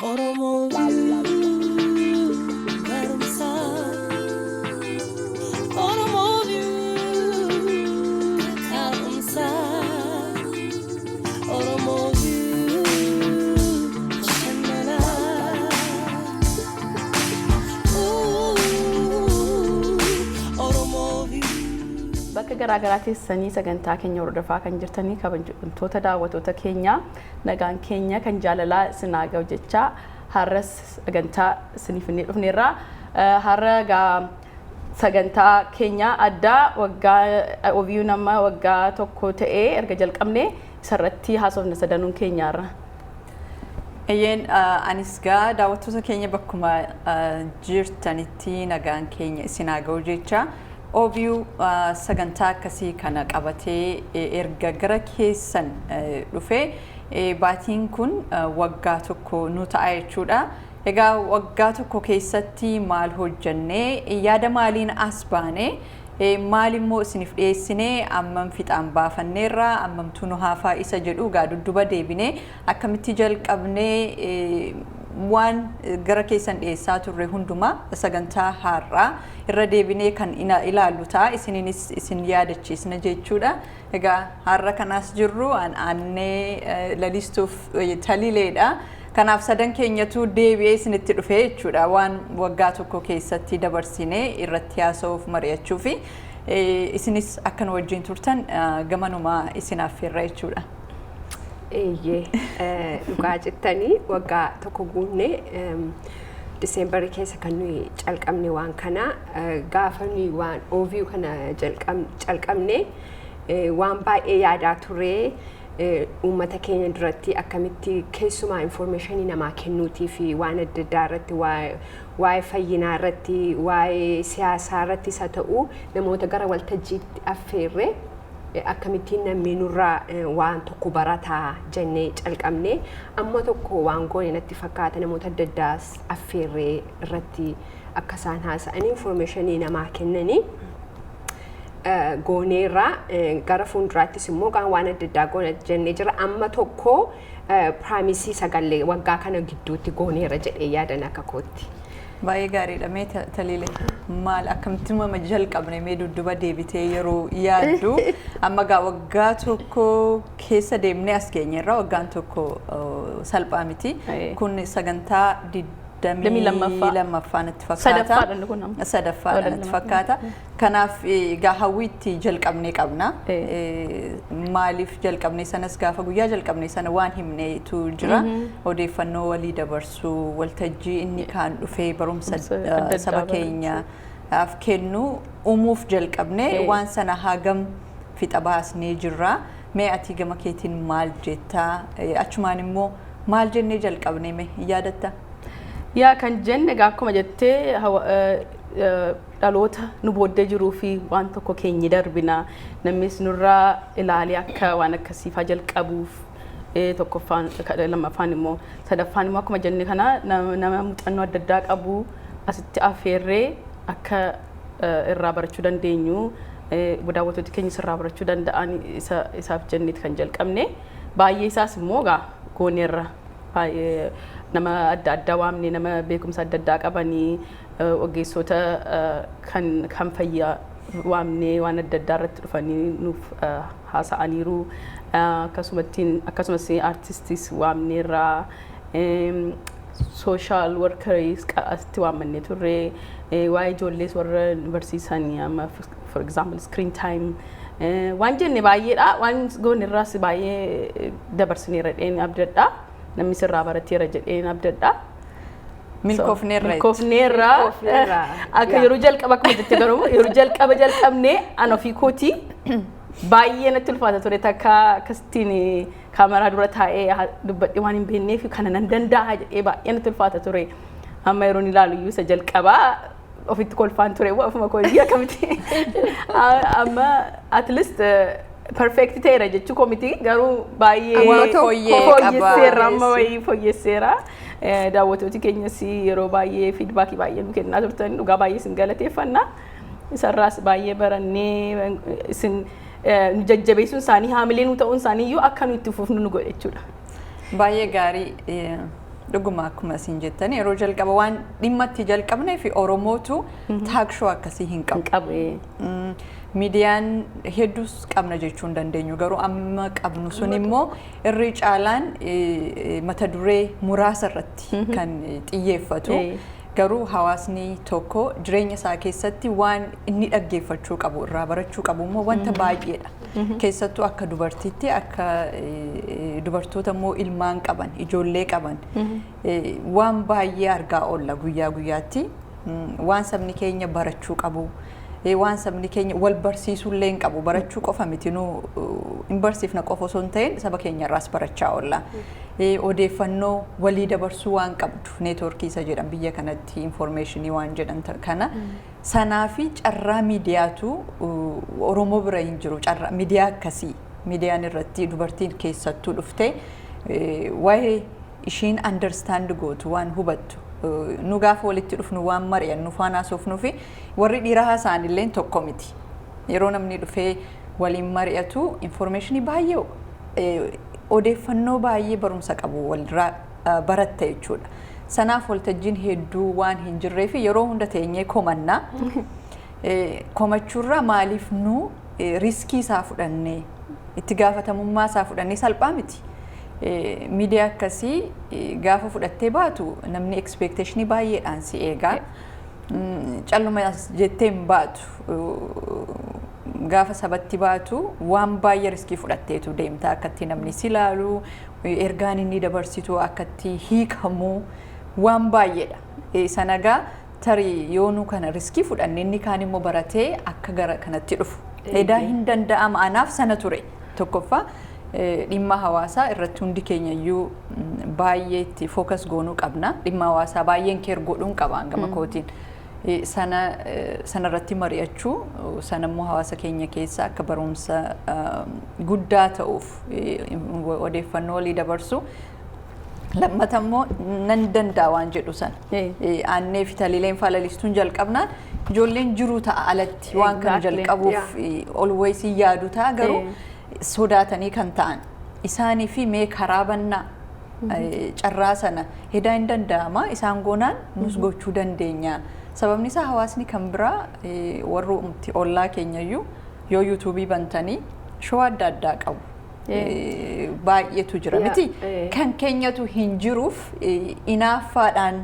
Oromoo barumsaa, Oromoo taa'umsaa, Oromoo bashannanaa, Oromoo. Bakka garaagaraa teessanii sagantaa keenya hordofaa kan jirtanii kabajamtoota daawwattoota keenya, nagaan keenya kan jaalalaa isin haa ga'u jechaa, har'as sagantaa isiniif inni dhufneerra. Har'a egaa sagantaa keenya addaa waggaa OBN amma waggaa 1 ta'ee erga jalqabne isarratti haasofna sadanuun keenyaarra. Eeyyeen, anis gaa daawwattoota keenya bakkuma jirtanitti nagaan keenya isin haa ga'u jecha, OBU sagantaa akkasii kana qabatee erga gara keessan dhufee baatiin kun waggaa 1 nu ta'a jechuudha. Egaa waggaa 1 keessatti maal hojjannee, yaada maaliin as baane, maal immoo isiniif dhiyeessinee, ammam fixaan baafanneerra, ammamtuu nu haafaa isa jedhu gaa dudduba deebinee akkamitti jalqabnee waan gara keessan dhiyeessaa turre hundumaa sagantaa har'aa irra deebinee kan ilaallu ta'a, isiniinis isin yaadachiisna jechuudha. Egaa har'a kanaas jirru aannee lalistuuf talileedha. Kanaaf sadan keenyatu deebi'ee isinitti dhufe jechuudha, waan waggaa 1 keessatti dabarsinee irratti haasa'uuf, mari'achuu fi isinis akka nu wajjin turtan gamanumaa isin affeerra jechuudha. Eeyyee, dhugaa jettanii, waggaa 1 guunne. Diseembarii keessa kan nuyi calqabne waan kana. Gaafa nuyi waan OVU kana calqabne waan baay'ee yaadaa turre. Uummata keenya duratti akkamitti keessumaa information namaa kennuutii fi waan adda addaa irratti, waa'ee fayyinaa irratti, waa'ee siyaasaa irratti isa ta'u, namoota gara waltajjiitti affeerre akkamittiin namni nurraa waan tokko barataa jennee calqabne. Amma tokko waan goone natti fakkaata. Namoota adda addaas affeerree irratti akka isaan haasa'anii information namaa kennanii gooneerra. Gara fuulduraattis immoo waan adda addaa goona jennee jira. Amma tokko promise sagalee waggaa kana gidduutti gooneerra jedhee yaadan akka kootti. Baay'ee gaariidha. Mee Taliile, maal akkamitti uumama jalqabne, mee dudduba deebitee yeroo yaaddu, amma gaa waggaa 1 keessa deemnee as geenyerra, waggaan 1 salphaa miti. Kun sagantaa digdamii 22ffaa. Lammaffaa natti fakkaata. Sadaffaadha inni kun amma. Sadaffaadha natti fakkaata. Kanaaf egaa hawwii itti jalqabnee qabna. Maaliif jalqabne sanas gaafa guyyaa jalqabne sana waan himneetu jira. Odeeffannoo walii dabarsuu, waltajjii inni kaan dhufee barumsa Barumsa adda addaa saba keenyaaf kennu uumuuf jalqabne. Waan sana hagam fixa baasnee jirra? Mee ati gama keetiin maal jettaa? Achumaan immoo maal jennee jalqabne, mee hin yaadatta? Yaa, kan jenne egaa akkuma jettee dhaloota nu booddee jiruu fi waan tokko keenyi darbina, namnis nurraa ilaalee akka waan akkasiifaa jalqabuuf tokkoffaan, lammaffaan immoo, sadaffaan immoo akkuma jenne kana nama muuxannoo adda addaa qabu asitti affeerree akka irraa barachuu dandeenyu, daawwattooti keenyas irraa barachuu danda'an isaaf jenneeti kan jalqabne. Baay'ee isaas immoo egaa gooneerra. Baay'ee nama adda addaa waamne, nama beekumsa adda addaa qabanii, ogeessota kan fayyaa waamnee waan adda addaa irratti dhufanii nuuf haasa'aniiru. Akkasumas aartistis waamneerra, social workers asitti waammannee turre, waa'ee ijoollees warra nu barsiisan, amma for example screen time waan jenne baay'eedha. Waan goonerraas baay'ee dabarsineera jedheen abdadha. Namni sirraa barateera jedheen abdadha. Milkoofneerra. Milkoofneerra. Milkoofneerra. Akka yeroo jalqaba akkuma jette garuu yeroo jalqaba jalqabnee an ofii kootii baay'ee natti ulfaata ture. Takka akkasittiin kaameraa dura taa'ee dubbadhee waan hin beekneef kana nan danda'a jedhee baay'ee natti ulfaata ture. Amma yeroon ilaalu iyyuu isa jalqabaa ofitti kolfaan ture, ofuma kootii akkamitti amma at least perfect ta'eera jechuu koo miti, garuu baay'ee Amma fooyyee qaba. fooyyesseera, amma wayii fooyyesseera. Daawwattooti keenyas yeroo baay'ee feedback baay'ee nu kennaa turtan, dhugaa baay'ee isin galateeffanna. Isarraas baay'ee barannee, isin nu jajjabeessuun isaanii, haamilee nu ta'uun isaanii iyyuu akka nu itti fufnu nu godhe jechuudha. Baay'ee gaarii. Dhuguma akkuma isin jettan, yeroo jalqaba waan dhimma itti jalqabnee fi Oromootu talk show akkasii hin qabu. Hin qabu. Miidiyaan hedduus qabna jechuu hin dandeenyu, garuu amma qabnu sun immoo irri caalaan mata duree muraasa irratti kan xiyyeeffatu. Garuu hawaasni tokko jireenya isaa keessatti waan inni dhaggeeffachuu qabu, irraa barachuu qabu immoo wanta baay'eedha. Keessattuu akka dubartiitti, akka dubartoota immoo ilmaan qaban, ijoollee qaban, waan baay'ee argaa oolla guyyaa guyyaatti. Waan sabni keenya barachuu qabu, waan sabni keenya wal barsiisuu illee hin qabu. Barachuu qofa miti, nu hin barsiifna qofa osoo hin ta'in saba keenya irraas barachaa oolla. Odeeffannoo walii dabarsuu waan qabdu, networkii isa jedhan, biyya kanatti informationii waan jedhan kana sanaa fi carraa miidiyaatu Oromoo bira hin jiru. Carraa miidiyaa akkasii, miidiyaan irratti dubartiin keessattuu dhuftee waa'ee ishiin understand gootu, waan hubattu, nu gaafa walitti dhufnu waan mari'annu, faana haasofnuu fi warri dhiiraa haasa'an illee tokko miti. Yeroo namni dhufee waliin mari'atu informationii baay'ee, odeeffannoo baay'ee barumsa qabu walirraa baratta jechuudha. Sanaaf waltajjiin hedduu waan hin jirree fi yeroo hunda teenyee komannaa. Komachuurraa maaliif nu riskii isaa fudhannee, itti gaafatamummaa isaa fudhannee? Salphaa miti. Miidiyaa akkasii gaafa fudhattee baatu namni expectationii baay'eedhaan si eegaa. Calluma as jettee hin baatu. Gaafa sabatti baatu waan baay'ee riskii fudhatteetu deemta. Akkatti namni si ilaalu, ergaan inni dabarsitu akkatti hiikamu waan baay'eedha. Sanagaa tarii yoo nu kana riskii fudhanne, inni kaan immoo baratee akka gara kanatti dhufu. Edaa hin danda'ama anaaf sana ture. Tokkoffaa, dhimma hawaasaa irratti hundi keenya iyyuu baay'ee itti focus goonuu qabna. Dhimma hawaasaa baay'een care godhuun qaba gama kootiin. Sana sanarratti mari'achuu, sana immoo hawaasa keenya keessa akka barumsa guddaa ta'uuf odeeffannoo walii dabarsu. Lammata immoo nan danda'a waan jedhu sana. Aannee fi Taliileen Faalalistuun jalqabnaan ijoolleen jiruu ta'a alatti waan kana jalqabuuf always yaadu ta'a, garuu sodaatanii kan ta'an isaanii fi mee karaa bannaa, carraa sana hedaa hin danda'ama isaan goonaan nus gochuu dandeenya. Sababni isaa hawaasni kan biraa, warri ollaa keenya iyyuu yoo YouTubeii bantanii show adda addaa qabu. Baay'eetu jira miti. Kan keenyatu hin jiruuf inaaffaadhaan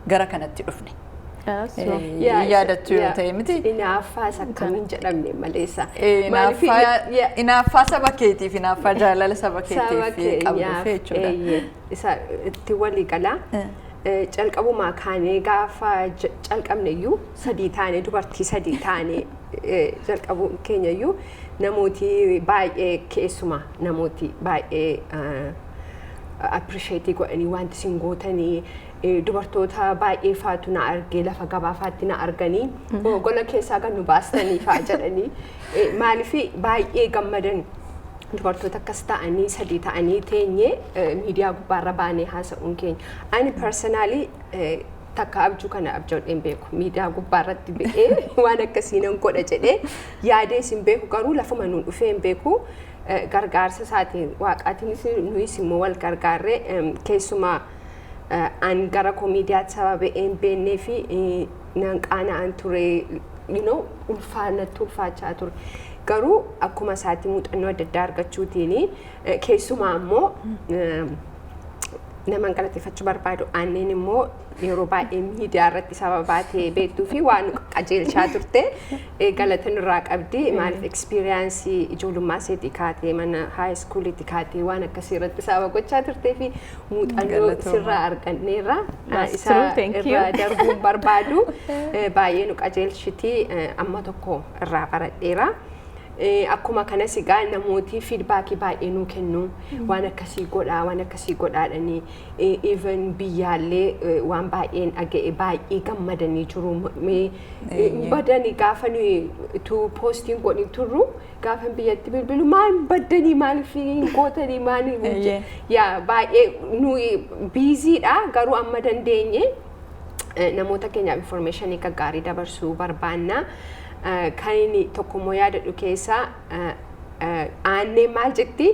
gara kanatti dhufne. Yaadattu yoo ta'e miti. Inaaffaas akkamiin jedhamne maleessa. Inaaffaa saba keetiif, inaaffaa jaalala saba keetiif qabduuf jechuudha. Isa itti walii galaa. Calqabumaa kaanee gaafa calqabne iyyuu sadii taanee, dubartii sadii taanee jalqabuun keenya iyyuu namooti baay'ee, keessumaa namooti baay'ee appreciate godhanii wanti isin gootanii, dubartoota baay'ee faatu na argee, lafa gabaafaatti na arganii, "Gola keessaa kan nu baastanii" faa jedhanii, maaliif baay'ee gammadan, dubartoota akkas ta'anii sadii ta'anii teenyee miidiyaa gubbaarra baanee haasa'uun keenya. Ani personally takka abjuu kana abjoodheen beeku, miidiyaa gubbaarratti ba'ee waan akkasii nan godha jedhee yaadee hin beeku, garuu lafuma nuun dhufee hin beeku. Gargaarsa isaatiin, waaqaatiinis, nuyis immoo wal gargaarree, keessumaa an gara koomiidiyaatti sababa hin beennee fi nan qaana'an ture, ulfaa natti ulfaachaa ture. Garuu akkuma isaatti muuxannoo adda addaa argachuutiin, keessumaa immoo naman galateeffachuu barbaadu Aanneen immoo yeroo baay'ee miidiyaa irratti sababa baatee beektuu fi waan nu qajeelchaa turte, galata nurraa qabdi. Maaliif experienceii ijoollummaa isheetii kaatee, mana high schooliitti kaatee waan akkasii irratti sababa gochaa turtee fi muuxannoo sirraa arganneerra. That's Isa true, thank you. irraa darbuun barbaadu, baay'ee nu qajeelchiti, amma tokko irraa baradheera. Akkuma kanas egaa namooti feedbackii baay'ee nuu kennu, waan akkasii godhaa, waan akkasii godhaadhanii, even biyyaallee waan baay'een dhaga'e, baay'ee gammadanii jiru. Mee badanii gaafa nuyi utuu postiin godhin turru, gaafa biyyatti bilbilu, "Maal baddanii? Maaliif hin gootanii? Maaliif?" Yaa, baay'ee nuyi busydha, garuu amma dandeenye namoota keenyaaf informationii gaggaarii dabarsuu barbaanna. Kan inni tokkommoo yaadadhu keessaa, Aannee maal jetti?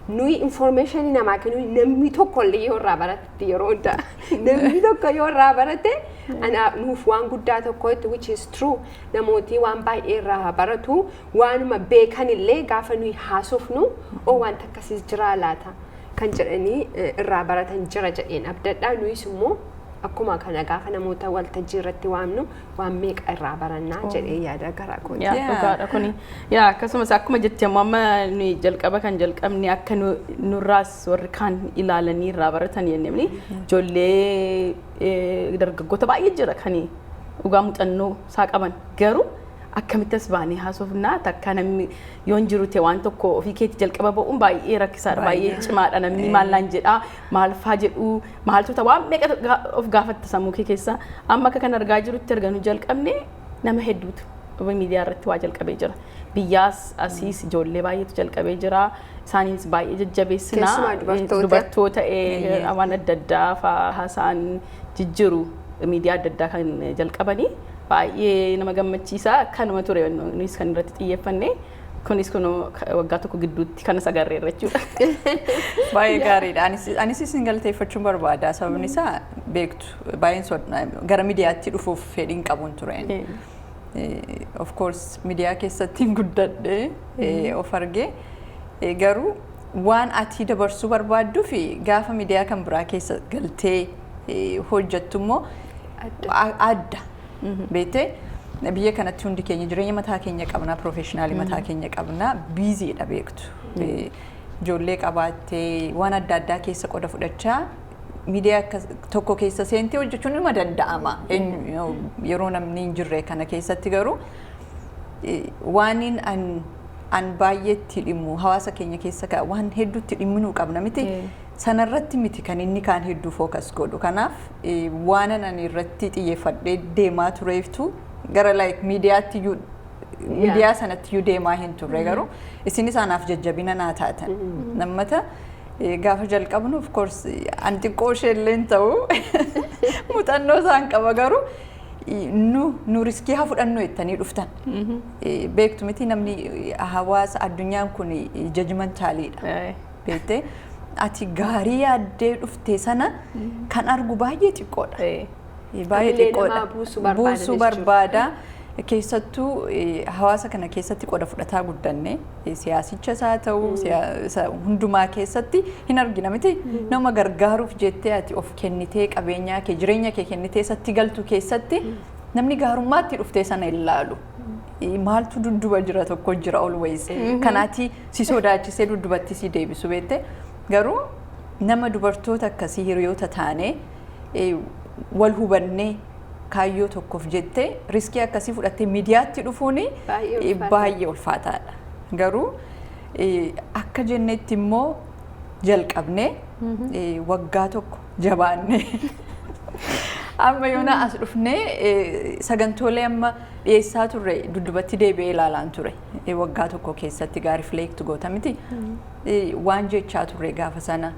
Nuyi information namaa kennu, namni tokko illee yoo irraa barate, yeroo hundaa namni tokko yoo irraa barate ana nuuf waan guddaa tokkotti, which is true. Namooti waan baay'ee irraa baratu, waanuma beekan illee gaafa nuyi haasofnu, "Oo, wanta akkasiis jira laata?" kan jedhanii irraa baratan jira jedheen abdadha. Nuyis immoo akkuma kana gaafa namoota waltajjii irratti waamnu waan meeqa irraa barannaa jedhee yaada garaa kooti. Yaa, dhugaadha kuni. Yaa, akkasumas akkuma jette ammoo amma nuyi jalqaba kan jalqabne akka nurraas warri kaan ilaalanii irraa baratan jennee, ijoollee dargaggoota baay'ee jira kan dhugaa muuxannoo isaa qaban, garuu akkamitti as baanee haasofnaa, takka namni yoo hin jiru ta'e waan tokko ofii keetti jalqaba ba'uun baay'ee rakkisaadha, baay'ee cimaadha. Namni maal naan jedhaa, maal faa jedhuu, maaltu ta'a, waan meeqa of gaafatta sammuu kee keessa. Amma akka kan argaa jirutti erga nu jalqabne nama hedduutu miidiyaa irratti waa jalqabee jira. Biyyaas asiis ijoollee baay'eetu jalqabee jira. Isaanis baay'ee jajjabeessinaa. Keessumaa dubartoota. Dubartoota waan adda addaa fa'aa haasa'an jijjiru miidiyaa adda addaa kan jalqabanii baay'ee nama gammachiisa. Kanuma ture nunis kan irratti xiyyeeffanne. Kunis kun waggaa tokko gidduutti kanas agarreerra jechuudha. Baay'ee gaariidha. Anis isin galateeffachuun barbaada. Sababni isaa beektu baay'een gara miidiyaatti dhufuuf fedhiin qabuun tureen. Of course miidiyaa keessatti hin guddadhe, of arge, garuu waan ati dabarsuu barbaadduu fi gaafa miidiyaa kan biraa keessa galtee hojjettu immoo adda. Beektee, biyya kanatti hundi keenya jireenya mataa keenya qabna, professional mataa keenya qabna, busy dha beektu. Ijoollee qabaattee waan adda addaa keessa qoda fudhachaa miidiyaa tokko keessa seentee hojjechuun nima danda'ama. Yeroo namni hin jirre kana keessatti garuu waan an baay'eetti dhimmu hawaasa keenya keessa waan hedduutti dhimminuu qabna miti. Sanarratti miti kan inni kaan hedduu focus godhu. Kanaaf waan ani irratti xiyyeeffadhee deemaa tureeftu gara like miidiyaatti iyyuu, miidiyaa sanatti iyyuu deemaa hin turre, garuu isinis anaaf jajjabina naa taatan. Nammata gaafa jalqabnu, of course an xiqqoo ishee illee hin ta'u, muuxannoo isaan qaba, garuu nu risk haa fudhannu jettanii dhuftan. Beektu miti, namni hawaasa addunyaan kun judgmental iidha. Beektee, ati gaarii yaaddee dhufte sana kan argu baay'ee xiqqoodha. Baay'ee Hamilee xiqqoodha. namaa buusuu barbaada Buusuu jechuudha. barbaada. Keessattuu hawaasa kana keessatti qoda fudhataa guddanne, siyaasichas haa ta'u siyaasa hundumaa keessatti hin argina miti, nama gargaaruuf jettee ati of kennitee, qabeenyaa kee, jireenya kee kennitee isatti galtu keessatti namni gaarummaatti dhuftee sana ilaalu. Maaltu dudduba jira, tokko jira always. Kanaati si sodaachisee duddubatti si deebisu beekte, garuu nama dubartoota akkasii hiriyoota taanee wal hubannee kaayyoo tokkoof jettee risk akkasii fudhattee miidiyaatti dhufuun Baay'ee ulfaataadha. Baay'ee ulfaataadha. Garuu akka jennetti immoo jalqabnee waggaa tokko jabaannee amma yoona as dhufnee sagantoolee amma dhiyeessaa turre dudubatti deebi'ee ilaalaan ture. Waggaa tokko keessatti gaarii reflect goota miti. Waan jechaa turre gaafa sana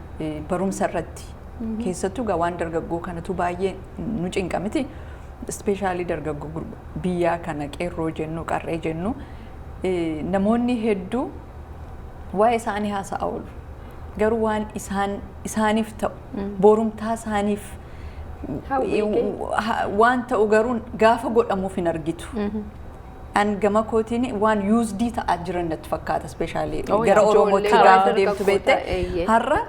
barumsa irratti, keessattuu gaa waan dargaggoo kanatu baay'ee nu cinqa miti. Especially dargaggoo biyyaa kana, qeerroo jennu, qarree jennu, namoonni hedduu waa'ee isaanii haasa'aa oolu. Garuu waan isaan isaaniif ta'u, borumtaa isaaniif Hawwii waan ta'u garuu gaafa godhamuuf hin argitu. An gama kootiin waan used ta'aa jiran natti fakkaata, especially gara Oromootti Ijoollee gaafa deemtu dargaggoota, beekte, har'a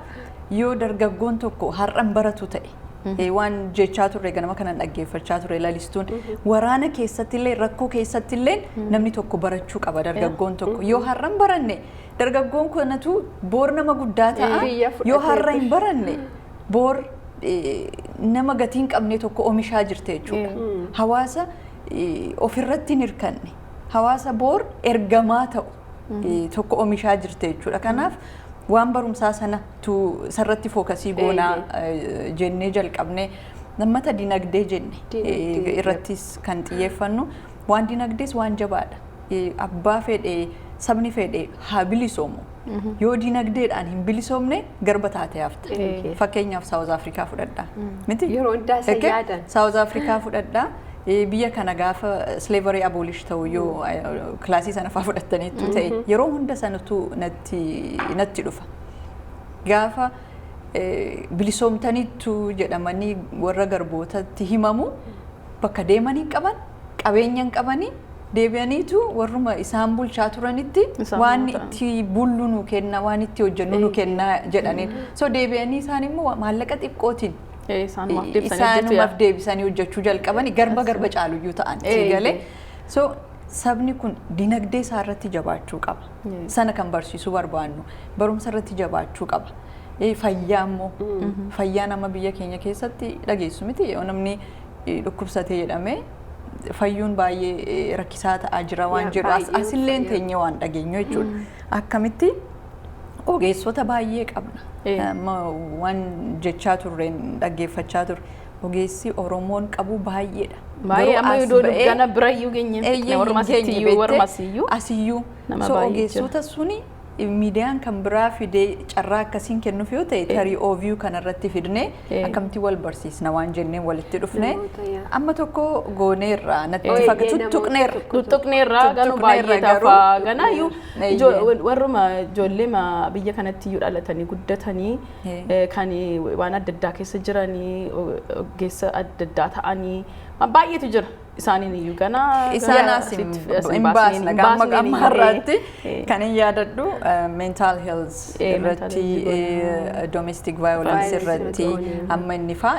yoo dargaggoon tokko har'an baratu ta'e, waan jechaa turre ganama kanan dhaggeeffachaa ture lalistuun, waraana keessatti illee, rakkoo keessatti illee namni tokko barachuu qaba. Dargaggoon tokko yoo har'an baranne, dargaggoon kanatu boor nama guddaa ta'a. Biyya Yoo har'a fudhatee hin baranne, boor nama gatii hin qabne tokko oomishaa jirte jechuudha. Hawaasa ofirratti hin hirkanne, hawaasa boor ergamaa ta'u tokko oomishaa jirte jechuudha. Kanaaf waan barumsaa sana tu sarratti focus goonaa jennee jalqabne. Lammata dinagdee jenne Dinagdee, irrattis kan xiyyeeffannu waan dinagdees waan jabaadha. Abbaa fedhe, sabni fedhe haa bilisoomu. Yoo dinagdeedhaan hin bilisoomne garba taatee hafta. Fakkeenyaaf South Africa fudhadhaa. Miti? Yeroo hundaa isa Ekke? yaadan. South Africa fudhadhaa. Biyya kana gaafa slavery abolish ta'u yoo class sana fa'aa fudhattaniitu ta'e, yeroo hunda sanatu natti dhufa. Gaafa bilisoomtaniittu jedhamanii warra garbootatti himamu, bakka deemanii hin qaban, qabeenya hin qabanii, deebi'aniitu warruma isaan bulchaa turanitti Isaan waan ta'an. itti bullu nu kenna, waan itti hojjennu nu kenna jedhaniin. So deebi'anii isaan immoo maallaqa xiqqootiin Isaanumaaf deebisanii hojjetu. Isaanumaaf deebisanii hojjechuu jalqabanii, garba garba caaluyyuu ta'an sii galee. So sabni kun dinagdee isaa irratti jabaachuu qaba. Sana kan barsiisuu barbaannu barumsa irratti jabaachuu qaba. Fayyaa immoo, fayyaa nama biyya keenya keessatti dhageessu miti, yoo namni dhukkubsatee jedhamee fayyuun baay'ee rakkisaa ta'aa jira waan Yaa, jedhu as baay'ee asillee fayyaa. Teenyee waan dhageenyu jechuudha. Akkamitti ogeessota baay'ee qabna. Amma waan jechaa turreen dhaggeeffachaa turre, ogeessi Oromoon qabu baay'eedha. Baay'ee. Garuu amma as iddoo gana birayyuu geenye Eeyyee, warma hin geenye asitti beektee, warma asiyyuu asiyyuu nama so baay'ee jira. Ogeessota suni miidiyaan kan biraa fidee carraa akkasiin kennuuf yoo ta'e, tarii OVU kanarratti fidnee akkamitti wal barsiisna waan jenneen walitti dhufne Namoota, yaa. amma tokko gooneerra natti fakkaatu, namoota tuttuqneerra. tokko. Tuttuqneerra ganuu Tuttuqneerra baay'ee garuu. tafaa ganaayyuu warruma ijoollee biyya kanatti iyyuu dhalatanii guddatanii kan waan adda addaa keessa jiranii, ogeessa adda addaa ta'anii waan baay'eetu jira, isaaniin iyyuu ganaa Isaan ganaa as hin asitti- as hin baasna hin amma baasneen amma iyyuu, har'aatti kan hin yaadadhu mental health mental irratti, health domestic violence Violence irratti irratti. Amma inni faa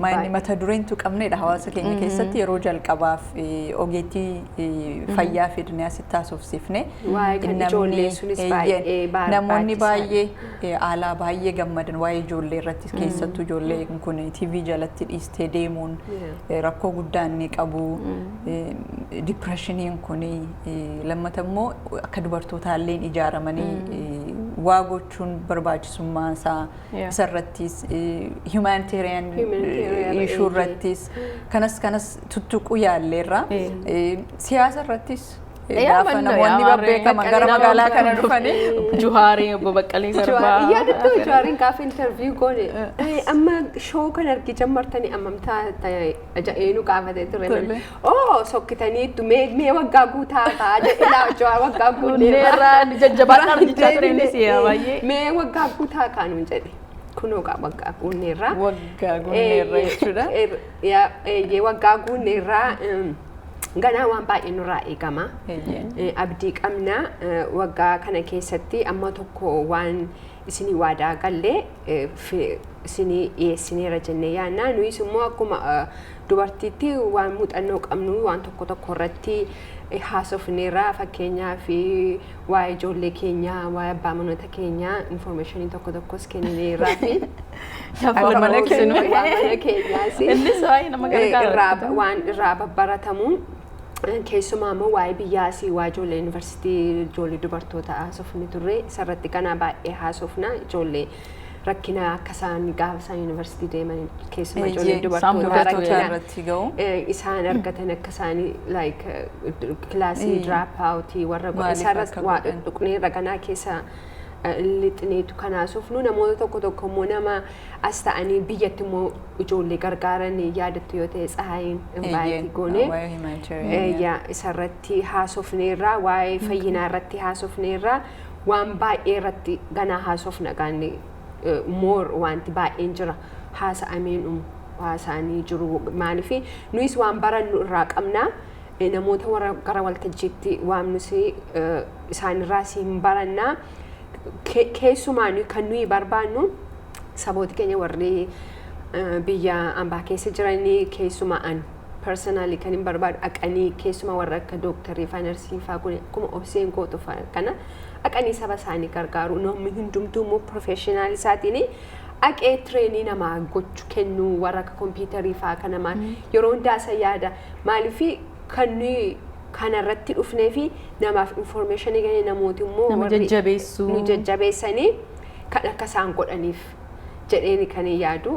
ma inni mata dureen tuqamnedha hawaasa keenya keessatti. Yeroo jalqabaaf ogeettii fayyaa fidnee asitti haasofsiifne. Waa'ee kan ijoollee sunis baay'ee Namoonni barbaachisaadha. baay'ee alaa baay'ee gammadan waa'ee ijoollee irratti, keessattuu ijoollee kun TV jalatti dhiistee deemuun rakkoo guddaa inni qabu, depressioniin kun, lammata immoo akka dubartootaallee ijaaramanii waa gochuun barbaachisummaa isaa isarrattis, humanitarian Humanitarian issue irrattis kanas kanas tuttuquu yaalleerra. Siyaasa irrattis gaafa namoonni babbeekaman gara magaalaa kana dhufanii Juhaarii, obbo Baqqalee Garbaa. Yaadattuu Jawaariin gaafa interview goone, "Amma show kan argi jammartanii ammamtaa jedhee gaafatee ture. Oo, sokkitaniittu, mee mee waggaa guutaa ta'a," jedhe. Laa, Jawaar waggaa guunneerraa jajjabaadhaan hojjechaa ture innis baay'ee. "Mee waggaa guutaa kaanuun," jedhe. Kunoo waggaa guunneerraa. Waggaa guunneerra jechuudha. Eeyyee, waggaa guunneerraa, ganaa waan baay'ee nurraa eegama. Abdii qabna, waggaa kana keessatti amma tokko waan isinii waadaa gallee isinii dhiyeessineera jennee yaadna. Nuyis immoo akkuma dubartiitti waan muuxannoo qabnu waan tokko tokko irratti haasofneerra. Fakkeenyaa fi waa'ee ijoollee keenyaa, waa'ee abbaa manoota keenyaa informationii tokko tokkos kennineerraa fi Abbaa mana keenyaa. Abbaa mana keenyaas. Innis baay'ee nama gargaara. Waan irraa babbaratamu, keessumaa immoo waa'ee biyyaas, waa ijoollee yuunivarsiitii, ijoollee dubartoota haasofni turre, isarratti kana baay'ee haasofna. Ijoollee rakkina akka isaan gaafa isaan yuunivarsiitii deeman, keessumaa ijoollee Isaan dubartoota mudatu, rakkina irratti ga'u. Isaan argatan, akka isaan like kilaasii drop outii warra godhan Maaliif isarras akka waa godhan? Tuqnee raganaa keessa lixneetu kan haasofnu. Namoota tokko tokko immoo nama as ta'anii biyyatti immoo ijoollee gargaaran, yaadattu yoo ta'e, Tsahaayin invite goone. Waa'ee humanitarian. Yaa, isarratti haasofneerra, waa'ee fayyinaa irratti haasofneerra, waan baay'ee irratti ganaa haasofna. Gaanni more wanti baay'een jira haasa'ameen dhumu, haasa'anii jiru. Maaliif nuyis waan barannu irraa qabna. Namoota warra gara waltajjiitti waamnus isaanirraas hin barannaa. Keessumaa kan nuyi barbaannu saboota keenya warri biyya ambaa keessa jiranii, keessumaa an personally kan hin barbaadu dhaqanii, keessumaa warra akka dooktarii faa, narsii faa kun, akkuma Obseen gootu faa kana dhaqanii saba isaanii gargaaru. Namni hundumtuu immoo professional isaatiin dhaqee trainii namaa gochuu kennuu, warra akka kompiitarii faa kan namaa yeroo hundaa isa yaada. Maaliif kan nuyi kanarratti dhufnee fi namaaf informationii kenne, namooti immoo Nama warri jajjabeessuu. Nu jajjabeessanii kan akka isaan godhaniif jedheeni kan hin yaadu,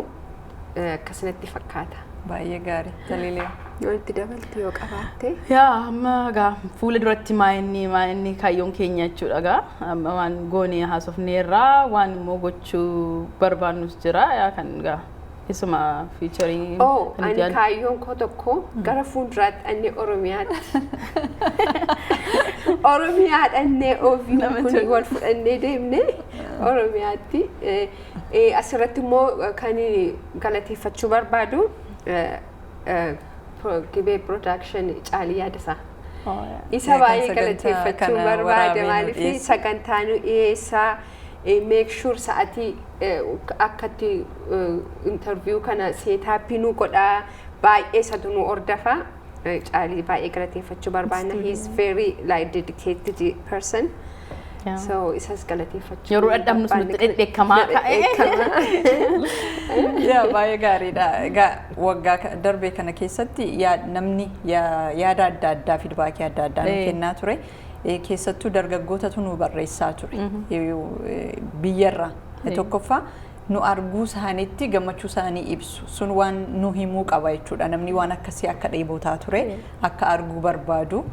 akkasinatti fakkaata. Baay'ee gaarii. Taliilee. Yoo itti dabalte yoo qabaatte. Yaa, amma gaa fuula duratti maa inni kaayyoon keenya jechuudha. Gaa amma waan goone haasofneerraa, waan immoo gochuu barbaannus jira. Yaa, kan gaa isuma futurii. Oh, ani kaayyoon koo tokko gara fuulduraatti dhannee Oromiyaatti. Oromiyaa dhannee ofii kun wal fudhannee deemne. Oromiyaatti. Asirratti immoo kan galateeffachuu barbaadu Gibee Production Caalii Yaadasaa. Isa Kan baay'ee sagantaa galateeffachuu kana barbaada. waraabee nu Maaliif dhiyeesse. sagantaa nu dhiyeessaa, make sure sa'atii akkatti interview kana setup nu godhaa, baay'ee isatu nu hordafa. Caalii baay'ee galateeffachuu barbaadna. He is very like dedicated person. So isas galateeffachuu Yeroo dadhabnus barbaanna. Nutti dhedheekkamaa ka'e. Yaa, baay'ee gaariidha. Egaa waggaa darbe kana keessatti namni yaada adda addaa, feedback adda addaa nu kennaa ture. Keessattuu dargaggootatu nu barreessaa ture. Biyyarraa. Tokkoffaa nu arguu isaaniitti gammachuu isaanii ibsu. Sun waan nu himuu qaba jechuudha. Namni waan akkasii akka dheebotaa ture, akka arguu barbaadu.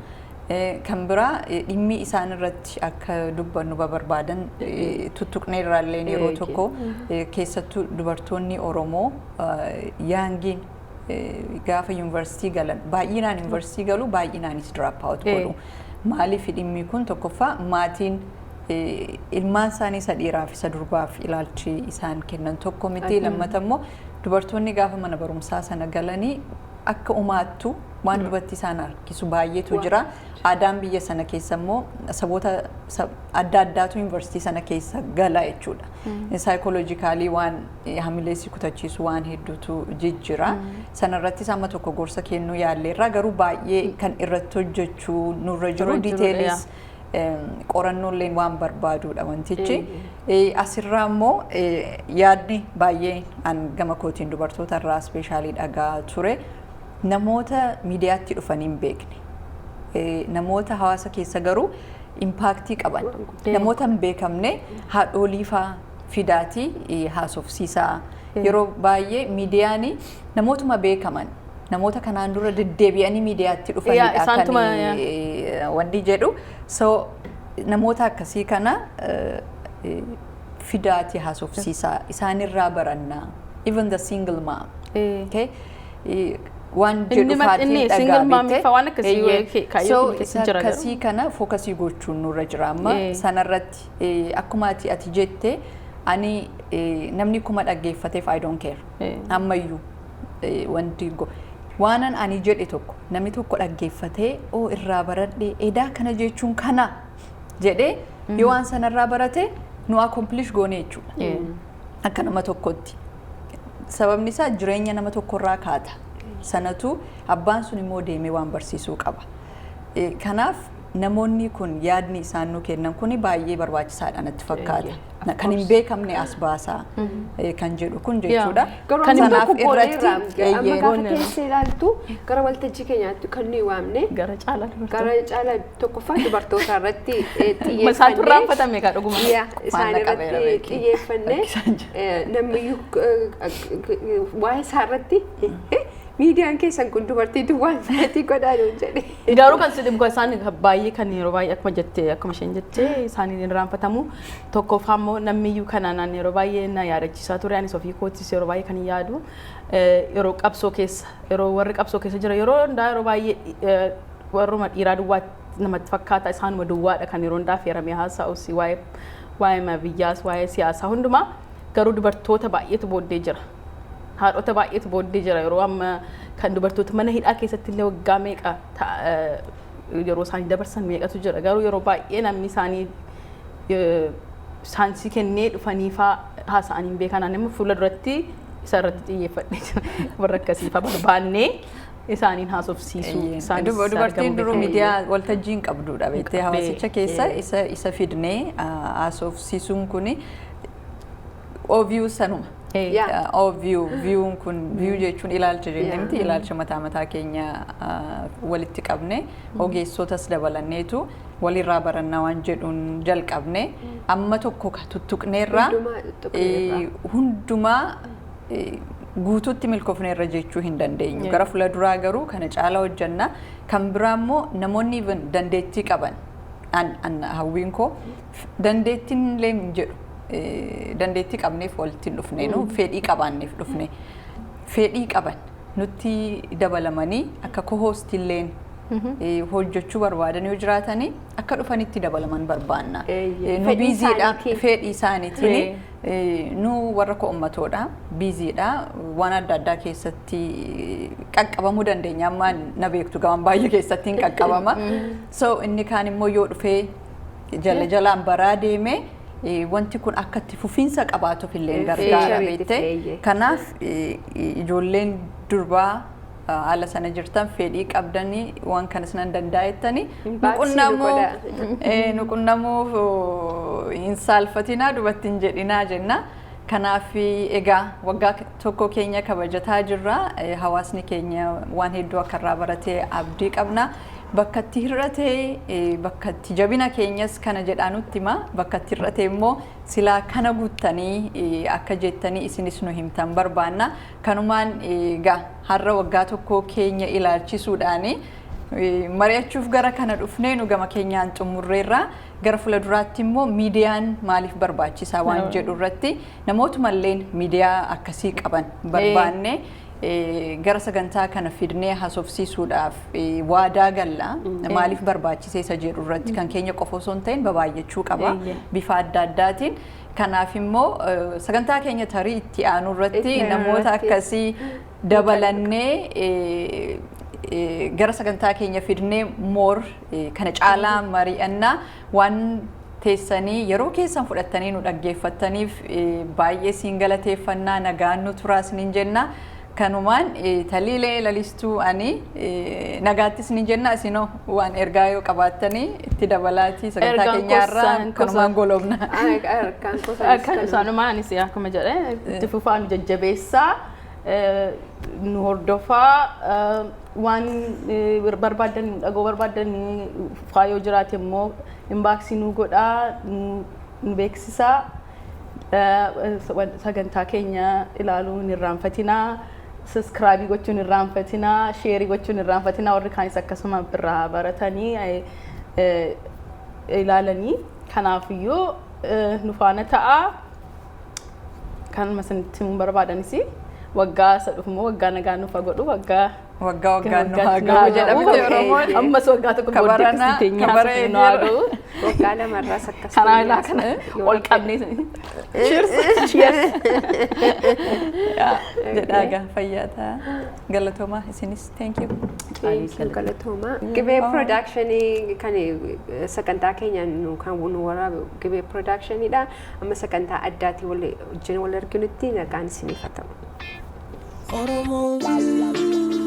Kan biraa dhimmi isaan irratti akka dubbannu barbaadan tuttuqnee irraallee yeroo tokko, keessattuu dubartoonni Oromoo youngiin gaafa yuunivarsiitii galan baay'inaan yuunivarsiitii galu, baay'inaanis drop out godhu. Maaliif dhimmi kun? Tokkoffaa maatiin ilmaan isaanii isa dhiiraaf isa durbaaf ilaalchi isaan kennan tokko miti. Lammata immoo dubartoonni gaafa mana barumsaa sana galanii akka umaattu waan dubartii isaan harkisu baay'eetu jira. Aadaan biyya sana keessa immoo saboota adda addaatu yuunivarsiitii sana keessa gala jechuudha. Psychologically waan hamileessi kutachiisu waan hedduutu jijjira. Sanarrattis amma tokko gorsa kennuu yaalleerra, garuu baay'ee kan irratti hojjechuu nurra jiru Nurra jiru, details qorannolleen waan barbaadudha wantichi. Asirraa immoo yaadni baay'ee an gama kootiin dubartoota irraa especially dhagaa ture, namoota miidiyaatti dhufanii hin beekne, namoota hawaasa keessa garuu impact qaban, namoota hin beekamne haadholii faa fidaatii haasofsiisaa. Yeroo baay'ee miidiyaan namootuma beekaman, namoota kanaan dura deddeebi'anii miidiyaatti dhufanidha kan isaantuma, wanti jedhu. So namoota akkasii kana fidaatii haasofsiisaa, isaanirraa barannaa, even the single mom. Okay? Waan Inni jedhu faatiin inni dhagaa single mom beekte. fa waan akkasii kaayyoo So keenya keessa isa jira garuu. akkasii kana focus gochuun nurra jira amma. Sanarratti akkuma ati jette, ani namni kuma dhaggeeffateef I don't care. Ammayyuu wanti waanan ani jedhe tokko namni tokko dhaggeeffatee, oo irraa baradhe, edaa kana jechuun kana jedhee yoo waan sanarraa barate, nu accomplish goone jechuudha. Akka nama tokkotti. Sababni isaa jireenya nama tokkorraa kaata. Sanatu abbaan sun immoo deemee waan barsiisuu qaba. Kanaaf namoonni kun yaadni isaan nu kennan kun baay'ee barbaachisaadha natti fakkaata. Kan hin beekamne as baasaa kan jedhu kun jechuudha. Garuu Kan amma Sanaaf tokko irratti gooneerra. Amma gaafa Gooneerra. teessee ilaaltu gara waltajjii keenyaatti kan nuyi waamne Gara caalaa dubartoota. gara caala tokkoffaa dubartoota irratti Isaantu xiyyeeffannee irraanfatame kaa dhuguma. Yaa, isaan Faana qabeera irratti beekee. xiyyeeffannee Isaan jira. Namniyyuu waa'ee isaa irratti miidiyaan keessan kun dubartii duwwaan fedhatii godhaa nuun jedhe. Garuu kan si dhibu isaan baay'ee kan yeroo baay'ee akkuma jettee, akkuma isheen jettee, isaaniin irraanfatamu. Tokkoffaa immoo namniyyuu kanaan yeroo baay'ee na yaadachiisaa ture, anis ofii kootis yeroo baay'ee kan hin yaadu, yeroo qabsoo keessa, yeroo warri qabsoo keessa jira, yeroo hundaa yeroo baay'ee warruma dhiiraa duwwaa namatti fakkaata, isaanuma duwwaadha kan yeroo hundaa affeeramee haasa'us waa'ee biyyaas waa'ee siyaasaa hundumaa. Garuu dubartoota baay'eetu booddee jira. Haadhota baay'eetu booddee jira. Yeroo amma kan dubartoota mana hidhaa keessatti illee waggaa meeqa yeroo isaanii dabarsan meeqatu jira. Garuu yeroo baay'ee namni isaanii saansii kennee dhufanii faa haasa'anii hin beekan. Ani immoo fuula duratti isa irratti xiyyeeffadhee jira, warra akkasii faa barbaannee isaaniin haasofsiisuu, isaanis Dubartiin argamuu duruu beekan. miidiyaa waltajjii hin qabdudha beektee, hawaasicha keessa isa fidnee haasofsiisuun kuni obvious sanuma. View viewun kun, view jechuun ilaalcha jennee miti, ilaalcha mataa mataa keenya walitti qabne, ogeessotas dabalanneetu walirraa barannaa waan jedhuun jalqabne. Amma tokko ka tuttuqneerraa Hundumaa tuttuqneerra. Hundumaa guutuutti milkoofneerra jechuu hin dandeenyu. Gara fuula duraa garuu kana caalaa hojjenna. Kan biraa immoo namoonni even dandeettii qaban, an hawwiin koo dandeettiin illee hin jedhu, dandeettii qabneef walitti hin dhufne, nu fedhii qabaanneef dhufne, fedhii qaban nutti dabalamanii akka co-host illeen hojjechuu barbaadan yoo jiraatanii akka dhufanitti dabalaman barbaanna. Nu Fedhii busy dha, isaaniitiin. Fedhii isaaniitiin. Nu warra ko'ummatoodha, busy dha, waan adda addaa keessatti qaqqabamuu dandeenya. Amma na beektu, gaman baay'ee keessatti hin qaqqabama. So inni kaan immoo yoo dhufee jala jalaan baraa deeme, wanti kun akka itti fufiinsa qabaatuuf illee gargaara Future beekte. Kanaaf ijoolleen durbaa haala sana jirtan, fedhii qabdanii, waan kanas nan danda'a jettanii nu Baaksii nu qunnamuu godha. Nu qunnamuuf hin saalfatinaa, dubartiin hin jedhinaa jenna. Kanaaf egaa waggaa tokko keenya kabajataa jirra. Hawaasni keenya waan hedduu akka irraa baratee abdii qabna. Bakka itti hir'ate, bakka itti jabina keenyas kana jedhaa nutti hima. Bakka itti hir'ate immoo silaa kana guuttanii akka jettanii isinis nu himtan barbaanna. Kanumaan egaa har'a waggaa tokko keenya ilaalchisuudhaani mari'achuuf gara kana dhufnee nu gama keenyaan xumurreerra. Gara fuulduraatti immoo miidiyaan maaliif barbaachisaa waan jedhu irratti namootumallee miidiyaa akkasii qaban barbaanne gara sagantaa kana fidnee haasofsiisuudhaaf waadaa galla. Maaliif barbaachisee isa jedhu irratti kan keenya qofa osoo hin ta'in babaay'achuu qaba bifa adda addaatiin. Kanaaf immoo sagantaa keenya tarii itti aanu irratti Itti aanu namoota irratti. akkasii dabalannee gara sagantaa keenya fidnee more kana caalaa mari'annaa. Waan teessanii yeroo keessan fudhattanii nu dhaggeeffattaniif baay'ee siin galateeffannaa. Nagaan nu turaa isiniin jenna. Kanumaan Taliilee, Lalistuu, ani nagaatti isiniin jenna. Isinoo waan ergaa yoo qabaattanii itti dabalaatii sagantaa Ergaan keenyaarraa kanumaan goolabna. Ergaan kosaan Kan isaanumaa anis akkuma jedhe itti fufaa, nu jajjabeessaa, nu hordofaa, waan barbaadan nu dhagoo barbaadan faayoo jiraate immoo inbox nu godhaa, nu beeksisaa. Sagantaa keenya ilaaluu hin irraanfatinaa, subscribe gochuun hin irraanfatinaa, share gochuun hin irraanfatinaa. Warri kaanis akkasuma irraa baratanii ilaalanii, kanaafiyyuu nu faana ta'aa. Kanuma isinitti himuu barbaadanis waggaa isa dhufu immoo waggaa nagaa nuuf haa godhu, waggaa Waggaa waggaan nu haa gahu jedha miti Oromoon. Ammas waggaa tokko booddee Kabaranaa, akkasitti teenyee kabara haasofnu nu haa eegeera. gahu. Waggaa lamarraas akkas. Kanaa ilaa kana ol qabnee, cheers, cheers. Jedhaa gaa, fayyaa ta'a. Galatoomaa isinis, thank you. Thank you, galatooma. Gibee Production kan sagantaa keenya nu kan nu waraabu Gibee Productionidha. Amma sagantaa addaatii wal wajjin wal arginutti nagaan isiniif haa ta'u. Oromoo.